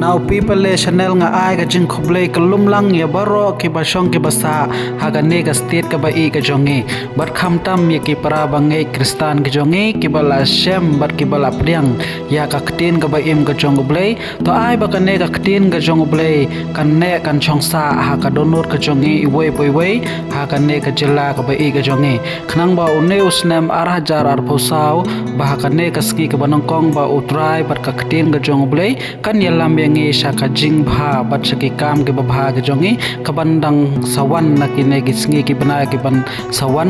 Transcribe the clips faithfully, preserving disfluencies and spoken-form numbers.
Now people le channel nga ai ka jingkhublei ka lumlang ïa baroh kiba shong kiba sah ha kane ka state kaba ïeit ka jong ngi. Bad khamtam ïa ki para bangeit Khristan ki jong ngi kiba la shem bad kiba la pdiang ïa ka ktien kaba im ka jong U Blei. To ai ba kane ka ktien ka jong U Blei kan neh kan shong sah ha ka dohnud ka jong ngi iwei pa iwei ha kane ka jylla kaba ïeit ka jong ngi. Khnang ba une u snem ar hajar arphew saw ba ha kane ka sngi kaba nyngkong ba U Trai bad ka ktien ka jong U Blei kan ïalam ïa ngi sha ka jingbha bad sha ki kam kiba bha ki jong ngi kaban dang sa wan na kine ki sngi ki bnai kiban sa wan.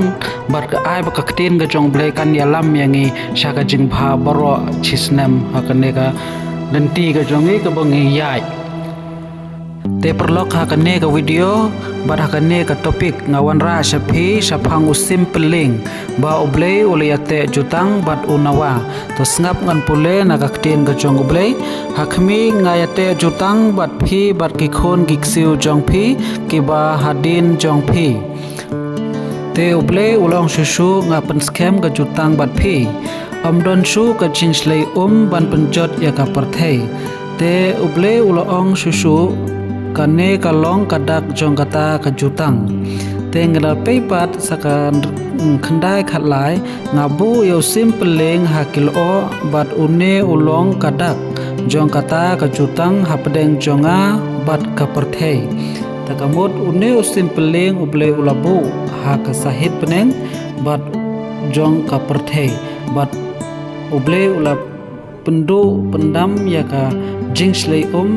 Bad ka ai ba ka ktien ka jong U Blei kan ïalam ïa ngi sha ka jingbha baroh shi snem ha kane ka lynti ka jong ngi kaba ngi ïaid. Te paralok, ha kane ka video bad ha kane ka topic nga wanrah sha phi shaphang u sim pynlieng ba U Blei u la ïateh jutang bad u Noah. To sngap ngan pule na ka ktien ka jong U Blei. Ha khmih nga ïateh jutang bad phi bad ki khun ki ksiew jong phi kiba hadien jong phi. Te U Blei u la ong shuh shuh, nga pynskhem ka jutang bad phi. Ym don shuh ka jingshlei um ban pynjot ïa ka pyrthei. Te U Blei u la ong shuh shuh, kane ka long ka dak jong kata ka jutang. Te ngi la peit pat sa ka khyndai khatlai, nga buh ïa u sim pynlieng ha ki lyoh bad une u long ka dak jong kata ka jutang hapdeng jong nga bad ka pyrthei. Te ka mut une u sim pynlieng U Blei u la buh ha ka sahit bneng bad jong ka pyrthei bad U Blei u la pynduh pyndam ïa ka jingshlei um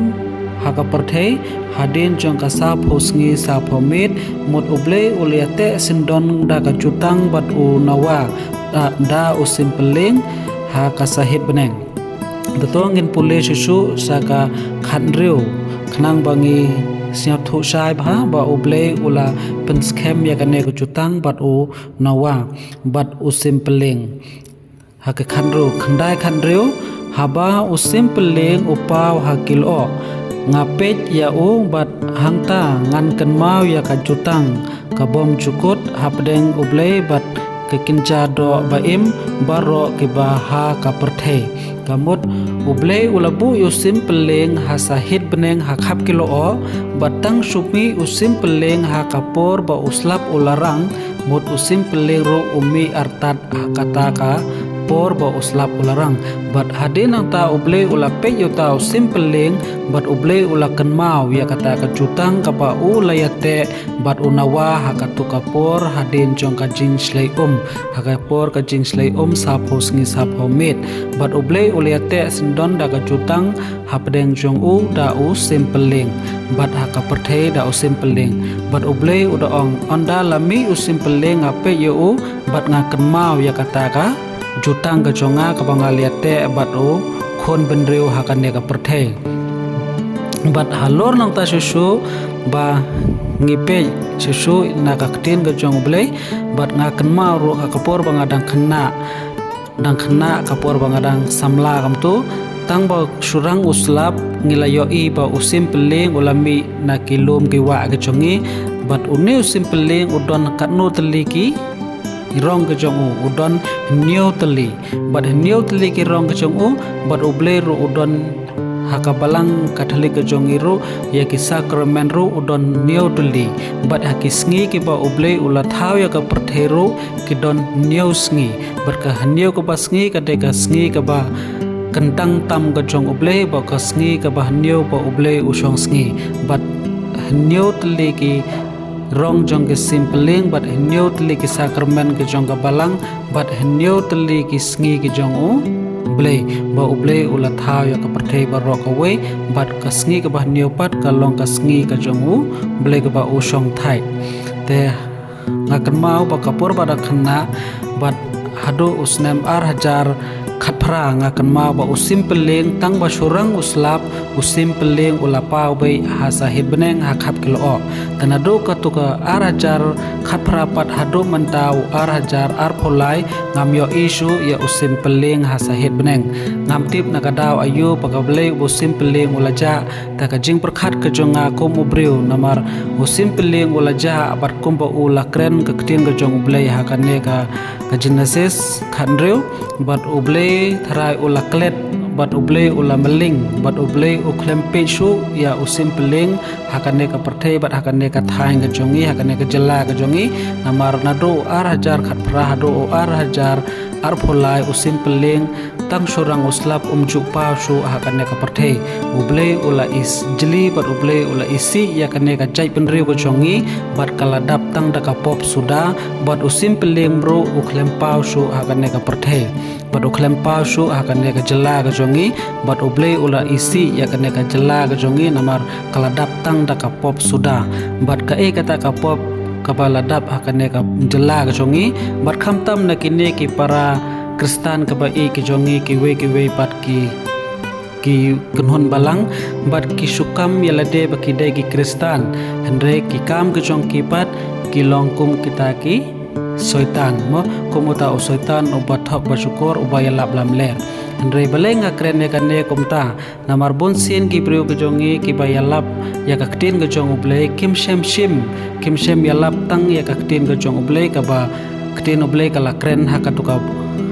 ha ka pyrthei hadien jong ka saphew sngi saphew miet. Mut U Blei u la ïateh syndon da ka jutang bad u Noah da, da u sim pynlieng ha ka sahit bneng. Te to ngin pule shuh shuh sa ka khathynriew khnang ba ngi sngewthuh shai bha ba U Blei u la pynskhem ïa kane ka jutang bad u Noah bad u sim pynlieng. Ha ka khathynriew, khyndai khathynriew, haba u sim pynlieng u paw ha ki lyoh, nga peit ïa u bad hangta ngan kynmaw ïa ka jutang ka bym jukut hapdeng U Blei bad ka kynja doh ba im baroh kiba ha ka pyrthei. Ka mut U Blei u la buh ïa u sim pynlieng ha sahit bneng ha khap ki lyoh bad tang shu mih u sim pynlieng ha ka por ba u slap u la rang. Mut u sim pynlieng ruh u mih artat ha kata ka por ba u slap u la rang. Bad hadien nangta U Blei u la peit ïa uta u sim pynlieng bad U Blei u la kynmaw ïa kata ka jutang kaba u la ïateh bad u Noah ha katu ka por hadien jong ka jingshlei um, ha ka por ka jingshlei um saphew sngi saphew miet. Bad U Blei u la ïateh syndon da ka jutang hapdeng jong u da u sim pynlieng bad ha ka pyrthei da u sim pynlieng. Bad U Blei u da ong, ynda la mih u sim pynlieng nga peit ïa u bad nga kynmaw ïa kata ka jutang ka jong nga kaba nga la ïateh bad u khun bynriew ha kane ka pyrthei. Bad halor nangta shuh shuh ba ngi peit shuh shuh na ka ktien ka jong U Blei bad nga kynmaw ruh ha ka por ba nga dang khynnah, dang khynnah ka por ba nga dang samla kumto, tang ba shu rang u slap ngi la ïohi ba u sim pynlieng u la mih na ki lum ki wah ki jong ngi. Bad une u sim pynlieng u don katno tylli ki rong ki jong u, u don hynñiew tylli. Bad hynñiew tylli ki rong ki jong u, bad U Blei ruh u don ha ka balang Katholik ka jong ngi ruh ïa ki sakramen ruh u don hynñiew tylli. Bad ha ki sngi kiba U Blei u la thaw ïa ka pyrthei ruh ki don hynñiew sngi. Bad ka hynñiew kaba sngi ka dei ka sngi kaba kyntang tam ka jong U Blei, bad ka sngi kaba hynñiew ba U Blei u shong sngi. Bad hynñiew tylli ki rong jong ki sim pynlieng, bad hynñiew tylli ki sakramen ki jong ka balang, bad hynñiew tylli ki sngi ki jong U Blei, ba U Blei u la thaw ïa ka pyrthei baroh kawei. Bad ka sngi kaba hynñiew pat ka long ka sngi ka jong U Blei kaba u shong thait. Te nga kynmaw ba ka por ba dang khynnah bad haduh u snem ar hajar khatphra, nga kynmaw ba u sim pynlieng tang ba shu rang u slap, u sim pynlieng u la paw beit ha sahit bneng ha khap ki lyoh. Te naduh katu ka ar hajar khatphra pat haduh mynta u ar hajar arphew lai ngam ïohi shuh ïa u sim pynlieng ha sahit bneng. Ngam tip na ka daw aïu ba ka blei u sim pynlieng u la jah. Te ka jingpyrkhat ka jong nga kum u briew, namar u sim pynlieng u la jah bad kumba u la kren ka ktien ka jong U Blei ha kane ka, ka Genesis khathynriew, bad U Blei tharai u la klet bad U Blei u la mylliñ, bad U Blei u khlem peit shuh ïa u Simpyllieng ha kane ka pyrthei bad ha kane ka thaiñ ka jong ngi, ha kane ka jylla ka jong ngi. Namar naduh u ar hajar khatphra haduh u ar hajar arphew lai, u Simpyllieng tang shorang u slap, um ju paw shuh ha kane ka pyrthei. U Blei u la ijli bad U Blei u la isih ïa kane ka jaitbynriew ka jong ngi, bad ka la dap tang da ka pop suda, bad u Simpyllieng ruh u khlem paw shuh ha kane ka pyrthei, bad u khlem paw shuh ha kane ka jylla ka jong ngi, bad U Blei u la isih ïa kane ka jylla ka jong ngi, namar ka la dap tang da ka pop suda. Bad kaei kata ka pop kaba la dap ha kane ka jylla ka jong ngi, bad khamtam na kine ki para Khristan kaba ïeit ki jong ngi, kiwei kiwei pat ki, ki kynhun balang, bad ki shu kam ïa lade ba ki dei ki Khristan, hynrei ki kam ki jong ki pat ki long kum kita ki soitan, mo, kum uta u soitan uba thok ba shukor, uba ïalap lamler. Hynrei balei nga kren ïa kane kumta? Namar bun sien ki briew ki jong ngi kiba ïalap ïa ka ktien ka jong U Blei, kim shym shim, kim shym ïalap tang ïa ka ktien ka jong U Blei, kaba ktien U Blei ka la kren ha ka tu ka,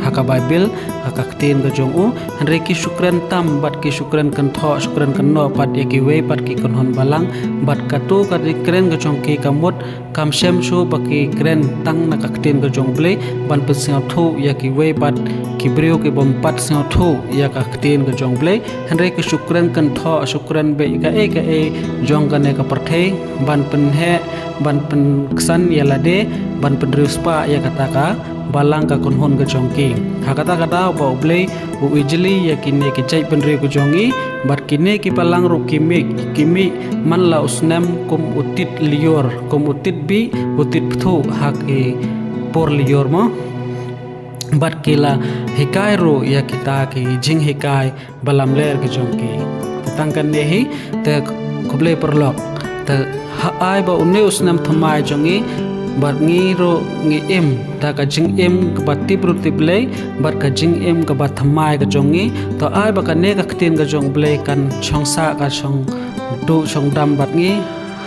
ha ka Baibl, ha ka ktien ka jong u. Hynrei ki shu kren tam bad ki shu kren kynthoh, shu kren kynnoh pat ïa kiwei pat ki kynhun balang, bad katu ka jingkren ka jong ki ka mut kam shym shuh ba ki kren tang na ka ktien ka jong U Blei ban pynsngewthuh ïa kiwei pat ki briew ki bym pat sngewthuh ïa ka ktien ka jong U Blei. Hynrei ki shu kren kynthoh, shu kren beit kaei kaei jong kane ka pyrthei ban pynheh, ban pynksan ïa lade, ban pynriewspah ïa kata ka balang, ka kynhun ka jong ki. Ha kata ka daw ba U Blei u ijli ïa kine ki jaitbynriew ka jong ngi, bad kine ki balang ruh ki mih, ki mih man la u snem kum u tit lyiur, kum u tit bih, u tit bthuh ha ki por lyiur, mo. Bad ki la hikai ruh ïa kita ki jinghikai ba lamler ki jong ki. Te tang kane hi, te khublei paralok. Te ha ai ba une u snem thymmai jong ngi, bad ngi ruh ngi im da ka jingim kaba tip briew tip Blei, bad ka jingim kaba thymmai ka jong ngi. To ai ba kane ka ktien ka jong U Blei kan shong sah, kan shong duh shong dam bad ngi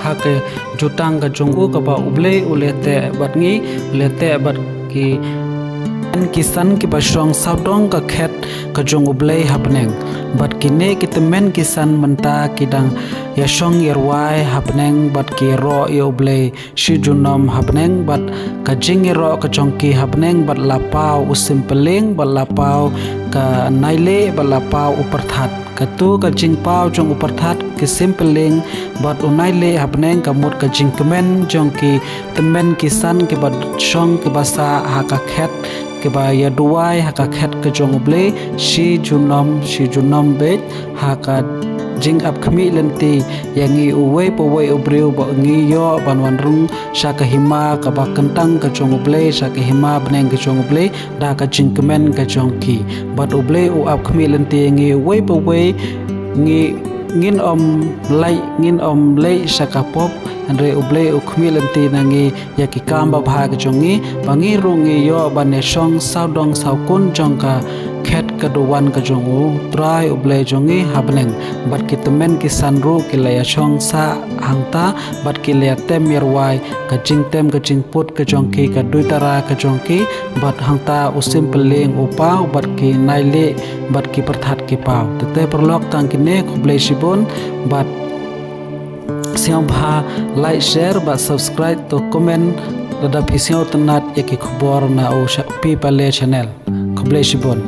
ha ka jutang ka jong u, kaba U Blei u la teh bad ngi, u la teh bad ki tymmen ki san kiba shong sawdong ka khet ka jong U Blei ha bneng. Bad kine ki tymmen ki san mynta ki dang ïashong ïarwai ha bneng bad ki ïaroh ïa U Blei shi junom ha bneng, bad ka jingïaroh ka jong ki ha bneng bad la paw u Simpyllieng, bad la paw ka Naileh, bad la paw u Pyrthat. Katu ka jingpaw jong u Pyrthat, ki Simpyllieng bad u Naileh ha bneng ka mut ka jingkmen jong ki tymmen ki san kiba shong kiba sah ha ka khet, kiba ïaduwai ha ka khet ka jong U Blei shi junom shi junom beit, ha ka jingap khmih lynti ïa ngi uwei pa uwei u briew ba ngi ïoh ban wan rung sha ka hima kaba kyntang ka jong U Blei, sha ka hima bneng ka jong U Blei, da ka jingkmen ka jong ki. Bad U Blei u ap khmih lynti ïa ngi uwei pa uwei, ngi, ngin ym leit, ngin ym leit sha ka pop, hynrei U Blei u khmih lynti na ngi ïa ki kam babha ka jong ngi, ba ngi ruh ngi ïoh ban ïashong sawdong sawkun jong ka khet ka duwan ka jong U Trai U Blei jong ngi ha bneng. Bad ki tymmen ki san ruh ki la ïashong sah hangta, bad ki la ïatem ïarwai, ka jingtem ka jingput ka jong ki, ka duitara ka jong ki, bad hangta u Simpyllieng u paw, bad ki Naileh bad ki Pyrthat ki paw. Te te paralok, tang kine, khublei shibun, bad sngewbha like, share bad subscribe, to comment lada phi sngewtynnat ïa ki khubor na u sha-, Pi Pale Channel. Khublei shibun.